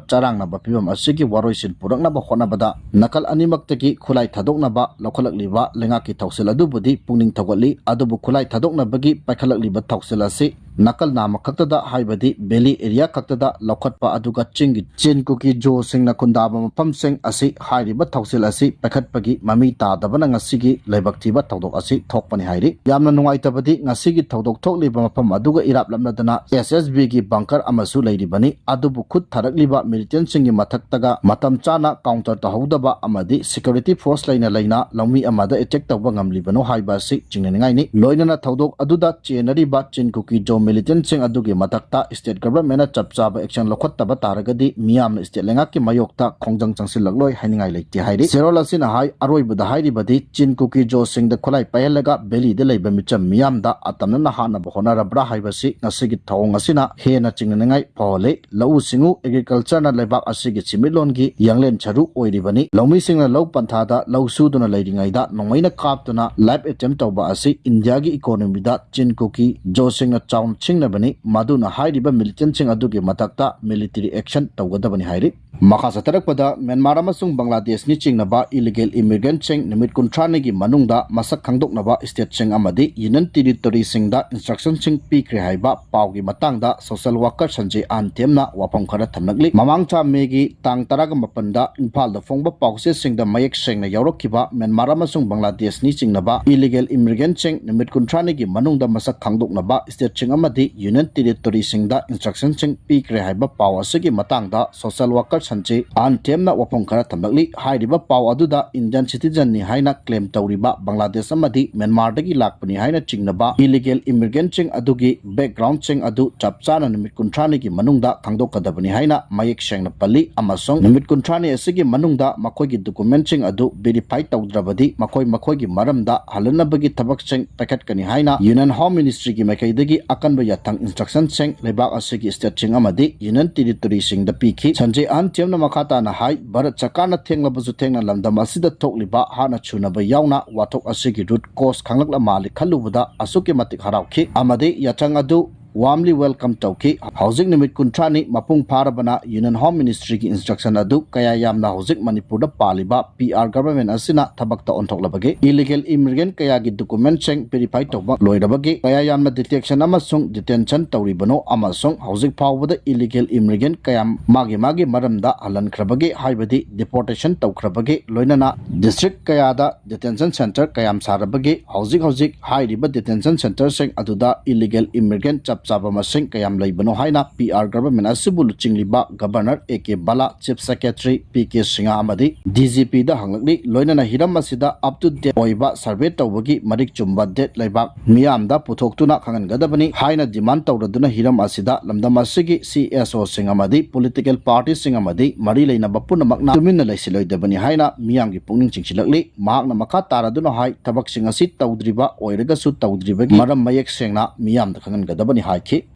ꯆꯔꯥꯡꯅꯕ ꯐꯤꯚꯝ ꯑꯁꯤꯒꯤ ꯋꯥꯔꯣꯏꯁꯤꯟ ꯄꯨꯔꯛꯅꯕ ꯍꯣꯠꯅꯕꯗ ꯅꯥꯀꯜ ꯑꯅꯤꯃꯛꯇꯒꯤ ꯈꯨꯠꯂꯥꯏ ꯊꯥꯗꯣꯛꯅꯕ ꯂꯧꯈꯠꯂꯛꯂꯤꯕ ꯂꯩꯉꯥꯛꯀꯤ ꯊꯧꯁꯤꯜ ꯑꯗꯨꯕꯨꯗꯤ ꯄꯨꯛꯅꯤꯡ ꯊꯧꯒꯠꯂꯤ꯫ ꯑꯗꯨꯕꯨ ꯈꯨꯠꯂꯥꯏ ꯊꯥꯗꯣꯛꯅꯕꯒꯤ ꯄꯥꯏꯈꯠꯂꯛꯂꯤꯕ ꯊꯧꯁꯤꯜ ꯑꯁꯤ ꯅꯥꯀꯜ ꯅꯥꯝꯃ ꯈꯛꯇꯗ, ꯍꯥꯏꯕꯗꯤ valley area ꯈꯛꯇꯗ ꯂꯧꯈꯠꯄ, ꯑꯗꯨꯒ ꯆꯤꯡꯒꯤ ꯆꯤꯟ ꯀꯨꯀꯤ ꯖꯣꯁꯤꯡꯅ ꯈꯨꯟꯗꯥꯕ ꯃꯐꯝꯁꯤꯡ ꯑꯁꯤ ꯍꯥꯏꯔꯤꯕ ꯊꯧꯁꯤꯜ ꯑꯁꯤ ꯄꯥꯏꯈꯠꯄꯒꯤ ꯃꯃꯤ ꯇꯥꯗꯕꯅ ꯉꯁꯤꯒꯤ ꯂꯥꯏꯕꯛ ꯊꯤꯕ ꯊꯧꯗꯣꯛ ꯑꯁꯤ ꯊꯣꯛꯄꯅꯤ ꯍꯥꯏꯔꯤ꯫ ꯌꯥꯝꯅ ꯅꯨꯡꯉꯥꯏꯇꯕꯗꯤ ꯉꯁꯤꯒꯤ ꯊꯧꯗꯣꯛ ꯊꯣꯛꯂꯤꯕ ꯃꯐꯝ ꯑꯗꯨꯒ ꯏꯔꯥꯞ ꯂꯞꯅꯗꯅ S S B ꯒꯤ bunker ꯑꯃꯁꯨ ꯂꯩꯔꯤꯕꯅꯤ꯫ ꯑꯗꯨꯕꯨ ꯈꯨꯠ ꯊꯥꯔꯛꯂꯤꯕ militantꯁꯤꯡꯒꯤ ꯃꯊꯛꯇꯒ ꯃꯇꯝ ꯆꯥꯅ counter ꯇꯧꯍꯧꯗꯕ ꯑꯃꯗꯤ security force ꯂꯩꯅ ꯂꯩꯅ ꯂꯧꯃꯤ ꯑꯃꯗ attack ꯇꯧꯕ ꯉꯝꯂꯤꯕꯅꯣ ꯍꯥꯏꯕ ꯑꯁꯤ ꯆꯤꯡꯅꯅꯤꯡꯉꯥꯏꯅꯤ꯫ ꯂꯣꯏꯅꯅ ꯊꯧꯗꯣꯛ ꯑꯗꯨꯗ ꯆꯦꯟꯅꯔꯤꯕ ꯆꯤꯟ ꯀꯨꯀꯤ ꯖꯣ militantꯁꯤꯡ ꯑꯗꯨꯒꯤ ꯃꯊꯛꯇ state governmentꯅ ꯆꯞ ꯆꯥꯕ action ꯂꯧꯈꯠꯇꯕ ꯇꯥꯔꯒꯗꯤ ꯃꯤꯌꯥꯝꯅ state ꯂꯩꯉꯥꯛꯀꯤ ꯃꯥꯌꯣꯛꯇ ꯈꯣꯡꯖꯪ ꯆꯪꯁꯤꯜꯂꯛꯂꯣꯏ ꯍꯥꯏꯅꯤꯡꯉꯥꯏ ꯂꯩꯇꯦ ꯍꯥꯏꯔꯤ꯫ ꯆꯦꯔꯣꯜ ꯑꯁꯤꯅ ꯍꯥꯏ, ꯑꯔꯣꯏꯕꯗ ꯍꯥꯏꯔꯤꯕꯗꯤ ꯆꯤꯟ ꯀꯨꯀꯤ ꯖꯣꯁꯤꯡꯗ ꯈꯨꯠꯂꯥꯏ ꯄꯥꯏꯍꯜꯂꯒ valleyꯗ ꯂꯩꯕ ꯃꯤꯆꯝ ꯃꯤꯌꯥꯝꯗ ꯑꯇꯝꯅꯅ ꯍꯥꯠꯅꯕ ꯍꯣꯠꯅꯔꯕ꯭ꯔꯥ ꯍꯥꯏꯕꯁꯤ ꯉꯁꯤꯒꯤ ꯊꯧꯑꯣꯡ ꯑꯁꯤꯅ ꯍꯦꯟꯅ ꯆꯤꯡꯅꯅꯤꯡꯉꯥꯏ ꯐꯥꯎꯍꯜꯂꯤ꯫ ꯂꯧꯎ ꯁꯤꯡꯎ, agricultureꯅ ꯂꯩꯕꯥꯛ ꯑꯁꯤꯒꯤ ꯁꯦꯟꯃꯤꯠꯂꯣꯟꯒꯤ ꯌꯥꯡꯂꯦꯟ ꯁꯔꯨ ꯑꯣꯏꯔꯤꯕꯅꯤ꯫ ꯂꯧꯃꯤꯁꯤꯡꯅ ꯂꯧ ꯄꯟꯊꯥꯗ ꯂꯧ ꯁꯨꯗꯨꯅ ꯂꯩꯔꯤꯉꯩꯗ ꯅꯣꯡꯃꯩꯅ ꯀꯥꯞꯇꯨꯅ life attempt ꯇꯧꯕ ꯑꯁꯤ ꯏꯟꯗꯤꯌꯥꯒꯤ economyꯗ ꯆꯤꯟ ꯀꯨꯀꯤ ꯖꯣꯁꯤꯡꯅ ꯆꯥꯎꯅ ꯁꯤꯡꯅꯕꯅꯤ꯫ ꯃꯗꯨꯅ ꯍꯥꯏꯔꯤꯕ militantꯁꯤꯡ ꯑꯗꯨꯒꯤ ꯃꯊꯛꯇ military action ꯇꯧꯒꯗꯕꯅꯤ ꯍꯥꯏꯔꯤ꯫ ꯃꯈꯥ ꯆꯠꯊꯔꯛꯄꯗ ꯃ꯭ꯌꯥꯟꯃꯥꯔ ꯑꯃꯁꯨꯡ ꯕꯪꯒ꯭ꯂꯥꯗꯦꯁꯅꯤ ꯆꯤꯡꯅꯕ illegal immigrantꯁꯤꯡ ꯅꯨꯃꯤꯠ ꯀꯨꯟꯊ꯭ꯔꯥꯅꯤꯒꯤ ꯃꯅꯨꯡꯗ ꯃꯁꯛ ꯈꯪꯗꯣꯛꯅꯕ stateꯁꯤꯡ ꯑꯃꯗꯤ Union Territoryꯁꯤꯡꯗ instructionꯁꯤꯡ ꯄꯤꯈ꯭ꯔꯦ ꯍꯥꯏꯕ ꯄꯥꯎꯒꯤ ꯃꯇꯥꯡꯗ social worker ꯁꯟꯖꯦ ꯑꯍꯟꯊꯦꯝꯅ ꯋꯥꯐꯝ ꯈꯔ ꯊꯝꯂꯛꯂꯤ꯫ ꯃꯃꯥꯡ ꯊꯥ ꯃꯦꯒꯤ ꯇꯥꯡ ꯇꯔꯥꯒ ꯃꯥꯄꯟꯗ ꯏꯝꯐꯥꯜꯗ ꯐꯣꯡꯕ ꯄꯥꯎꯆꯦꯁꯤꯡꯗ ꯃꯌꯦꯛ ꯁꯦꯡꯅ ꯌꯥꯎꯔꯛꯈꯤꯕ ꯃ꯭ꯌꯥꯟꯃꯥꯔ ꯑꯃꯁꯨꯡ ꯕꯪꯒ꯭ꯂꯥꯗꯦꯁꯅꯤ ꯆꯤꯡꯅꯕ illegal immigrantꯁꯤꯡ ꯅꯨꯃꯤꯠ ꯀꯨꯟꯊ꯭ꯔꯥꯅꯤꯒꯤ ꯃꯅꯨꯡꯗ ꯃꯁꯛ ꯈꯪꯗꯣꯛꯅꯕ stateꯁꯤꯡ ꯑꯃꯗꯤ Union Territoryꯁꯤꯡꯗ instructionꯁꯤꯡ ꯄꯤꯈ꯭ꯔꯦ ꯍꯥꯏꯕ ꯄꯥꯎ ꯑꯁꯤꯒꯤ ꯃꯇꯥꯡꯗ social worker ꯁꯟꯖꯦ ꯑꯍꯟꯊꯦꯝꯅ ꯋꯥꯐꯝ ꯈꯔ ꯊꯝꯂꯛꯂꯤ꯫ ꯍꯥꯏꯔꯤꯕ ꯄꯥꯎ ꯑꯗꯨꯗ Indian citizenꯅꯤ ꯍꯥꯏꯅ claim ꯇꯧꯔꯤꯕ ꯕꯪꯒ꯭ꯂꯥꯗꯦꯁ ꯑꯃꯗꯤ ꯃ꯭ꯌꯥꯟꯃꯥꯔꯗꯒꯤ ꯂꯥꯛꯄꯅꯤ ꯍꯥꯏꯅ ꯆꯤꯡꯅꯕ illegal immigrantꯁꯤꯡ ꯑꯗꯨꯒꯤ backgroundꯁꯤꯡ ꯑꯗꯨ ꯆꯞ ꯆꯥꯅ ꯅꯨꯃꯤꯠ ꯀꯨꯟꯊ꯭ꯔꯥꯅꯤꯒꯤ ꯃꯅꯨꯡꯗ ꯈꯪꯗꯣꯛꯀꯗꯕꯅꯤ ꯍꯥꯏꯅ ꯃꯌꯦꯛ ꯁꯦꯡꯅ ꯄꯜꯂꯤ, ꯑꯃꯁꯨꯡ ꯅꯨꯃꯤꯠ ꯀꯨꯟꯊ꯭ꯔꯥꯅꯤ ꯑꯁꯤꯒꯤ ꯃꯅꯨꯡꯗ ꯃꯈꯣꯏꯒꯤ documentꯁꯤꯡ ꯑꯗꯨ verify ꯇꯧꯗ꯭ꯔꯕꯗꯤ ꯃꯈꯣꯏ ꯃꯈꯣꯏꯒꯤ ꯃꯔꯝꯗ ꯍꯜꯍꯟꯅꯕꯒꯤ ꯊꯕꯛꯁꯤꯡ ꯄꯥꯏꯈꯠꯀꯅꯤ ꯍꯥꯏꯅ Union Home Ministryꯒꯤ ꯃꯥꯏꯀꯩꯗꯒꯤ ꯑꯀꯟꯕ ꯌꯥꯊꯪ instructionꯁꯤꯡ ꯂꯩꯕꯥꯛ ꯑꯁꯤꯒꯤ stateꯁꯤꯡ ꯑꯃꯗꯤ Union Territoryꯁꯤꯡꯗ ꯄꯤꯈꯤ꯫ ꯁꯟꯖꯦ ꯑꯍꯟꯊꯦꯝꯅ ꯃꯈꯥ ꯇꯥꯅ ꯍꯥꯏ, ꯚꯥꯔꯠ ꯁꯔꯀꯥꯔꯅ ꯊꯦꯡꯂꯕꯁꯨ ꯊꯦꯡꯅ ꯂꯝꯗꯝ ꯑꯁꯤꯗ ꯊꯣꯛꯂꯤꯕ ꯍꯥꯠꯅ ꯁꯨꯅꯕ ꯌꯥꯎꯅ ꯋꯥꯊꯣꯛ ꯑꯁꯤꯒꯤ root cause ꯈꯪꯂꯛꯂ ꯃꯥꯜꯂꯤ ꯈꯜꯂꯨꯕꯗ ꯑꯁꯨꯛꯀꯤ ꯃꯇꯤꯛ ꯍꯔꯥꯎꯈꯤ ꯑꯃꯗꯤ ꯌꯥꯊꯪ ꯑꯗꯨ warmly welcome ꯇꯧꯈꯤ꯫ ꯍꯧꯖꯤꯛ ꯅꯨꯃꯤꯠ ꯀꯨꯟꯊ꯭ꯔꯥꯅꯤ ꯃꯄꯨꯡ ꯐꯥꯔꯕꯅ Union Home Ministryꯒꯤ instruction ꯑꯗꯨ ꯀꯌꯥ ꯌꯥꯝꯅ ꯍꯧꯖꯤꯛ ꯃꯅꯤꯄꯨꯔꯗ ꯄꯥꯜꯂꯤꯕ P R government ꯑꯁꯤꯅ ꯊꯕꯛꯇ ꯑꯣꯟꯊꯣꯛꯂꯕꯒꯦ, illegal immigrant ꯀꯌꯥꯒꯤ documentꯁꯤꯡ verify ꯇꯧꯕ ꯂꯣꯏꯔꯕꯒꯦ, ꯀꯌꯥ ꯌꯥꯝꯅ detection ꯑꯃꯁꯨꯡ detention ꯇꯧꯔꯤꯕꯅꯣ ꯑꯃꯁꯨꯡ ꯍꯧꯖꯤꯛ ꯐꯥꯎꯕꯗ illegal immigrant ꯀꯌꯥ ꯃꯥꯒꯤ ꯃꯥꯒꯤ ꯃꯔꯝꯗ ꯍꯜꯍꯟꯈ꯭ꯔꯕꯒꯦ ꯍꯥꯏꯕꯗꯤ deportation ꯇꯧꯈ꯭ꯔꯕꯒꯦ, ꯂꯣꯏꯅꯅ district ꯀꯌꯥꯗ detention centre ꯀꯌꯥꯝ ꯁꯥꯔꯕꯒꯦ, ꯍꯧꯖꯤꯛ ꯍꯧꯖꯤꯛ ꯍꯥꯏꯔꯤꯕ detention centreꯁꯤꯡ ꯑꯗꯨꯗ illegal immigrant ꯆꯞ ꯆꯥꯕ ꯃꯁꯤꯡ ꯀꯌꯥꯝ ꯂꯩꯕꯅꯣ ꯍꯥꯏꯅ P R government ꯑꯁꯤꯕꯨ ꯂꯨꯆꯤꯡꯂꯤꯕ Governor A K Bhalla, Chief Secretary P K Singha ꯑꯃꯗꯤ D G Pꯗ ꯍꯪꯂꯛꯂꯤ꯫ ꯂꯣꯏꯅꯅ ꯍꯤꯔꯝ ꯑꯁꯤꯗ up to date ꯑꯣꯏꯕ survey ꯇꯧꯕꯒꯤ ꯃꯔꯤꯛ ꯆꯨꯝꯕ date ꯂꯩꯕꯥꯛ ꯃꯤꯌꯥꯝꯗ ꯄꯨꯊꯣꯛꯇꯨꯅ ꯈꯪꯍꯟꯒꯗꯕꯅꯤ ꯍꯥꯏꯅ demand ꯇꯧꯔꯗꯨꯅ ꯍꯤꯔꯝ ꯑꯁꯤꯗ ꯂꯝꯗꯝ ꯑꯁꯤꯒꯤ C S Oꯁꯤꯡ ꯑꯃꯗꯤ political partyꯁꯤꯡ ꯑꯃꯗꯤ ꯃꯔꯤ ꯂꯩꯅꯕ ꯄꯨꯝꯅꯃꯛꯅ ꯇꯨꯃꯤꯟꯅ ꯂꯩꯁꯤꯜꯂꯣꯏꯗꯕꯅꯤ ꯍꯥꯏꯅ ꯃꯤꯌꯥꯝꯒꯤ ꯄꯨꯛꯅꯤꯡ ꯆꯤꯡꯁꯤꯜꯂꯛꯂꯤ꯫ ꯃꯍꯥꯛꯅ ꯃꯈꯥ ꯇꯥꯔꯗꯨꯅ ꯍꯥꯏ, ꯊꯕꯛꯁꯤꯡ ꯑꯁꯤ ꯇꯧꯗ꯭ꯔꯤꯕ ꯑꯣꯏꯔꯒꯁꯨ ꯇꯧꯗ꯭ꯔꯤꯕꯒꯤ ꯃꯔꯝ ꯃꯌꯦꯛ ꯁꯦꯡꯅ ꯃꯤꯌꯥꯝꯗ ꯈꯪꯍꯟꯒꯗꯕꯅꯤ ꯍꯥꯏꯈꯤ꯫